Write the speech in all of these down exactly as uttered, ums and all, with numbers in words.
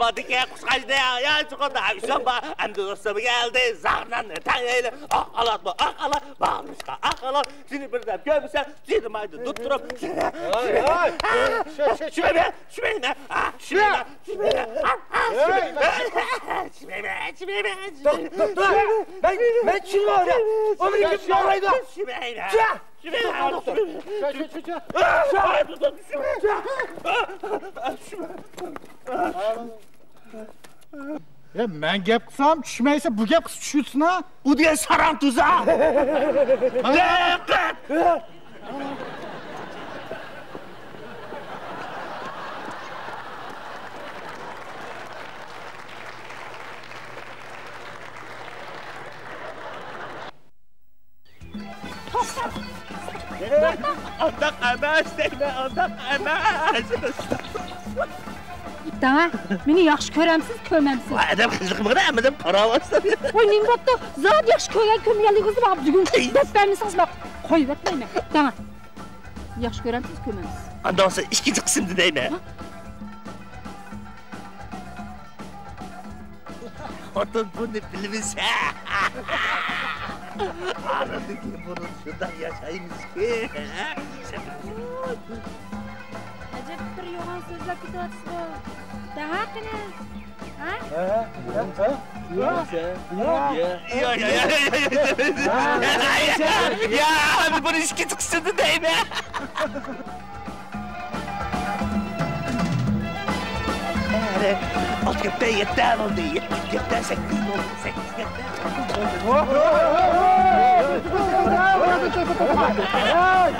ئادىكى قۇشقاچنى يا چوقۇدا ئۈچۈن بار. ئەمدى دوستۇم كەلدى، زاغنان تەڭەيلى. ئاق ئالاتمۇ، ئاق ئالات، باغلىشقا ئاق ئالات. سېنى بىر دەپ كۆرمىسەم، سېنىمايدۇ دۇتتۇرۇپ. ھاي، ھاي. چۈشمەيمەن، چۈشمەيمەن، چۈشمەيمەن، چۈشمەيمەن، چۈشمەيمەن، چۈشمەيمەن. توختاڭ، توختاڭ. مەن، مەن چۈشىنىۋالدىم. ئۇ مېنى كىم باغلايدۇ؟ چۈشمەيمەن. چۈشمەيمەن. يا، مەن گەپ قىلسام چۈشمەيسەن، بۇ گەپ قىلسا چۈشىسەن ھە؟ ئۇ دېگەن ساراڭ تۇزا. دىققەت! ئانداق ئەمەس دەيمەن، ئانداق ئەمەس. داڭا، مېنى ياخشى كۆرەمسىز، كۆرمەمسىز؟ ۋاي، ئادەم قىزىقمىغىنە، ئادەم قاراۋاتسا. ۋاي، نېمە بوپتۇ؟ زادى ياخشى كۆرگەن كۆرمىگەنلىكىڭىزنى ماڭا بۈگۈن دەپ بەرمىسىڭىز، مەن قويۇۋەتمەيمەن. داڭا. ياخشى كۆرەمسىز، كۆرمەمسىز؟ ئانداق بولسا ئىككىنچى قىسىمدا دەيمەن. ھە؟ خوتۇن بۇنى بىلمىسە. ئارىدىكى بۇرۇن شۇنداق ياشايمىزكى. ئەجەب بىر يوغان سۆزلەپ كېتىۋاتىسىزغۇ. دەڭا قېنى. ھە؟ ھە؟ ھە؟ يا، يا، يا، يا. يا، يا، يا، يا. يا، بۇنى ئىككىنچى قىسىمدا دەيمەن. ئالتە گەپتە يەتتە بولدى، يەتتە گەپتە سەككىز بولدى، سەككىز گەپتە.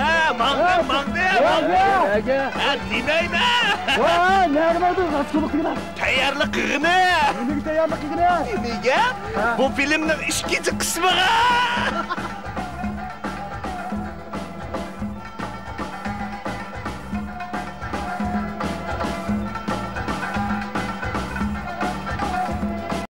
ھە، ماڭدىم، ماڭدىم. ھە، دېمەيمەن. ۋاي، نەگە باردىڭ؟ راستچىللىق دېگىنە. تەييارلىق قىلغىنى. نېمىگە تەييارلىق قىلغىنى؟ نېمىگە؟ ھە. بۇ فىلىمنىڭ ئىككىنچى قىسمىغا.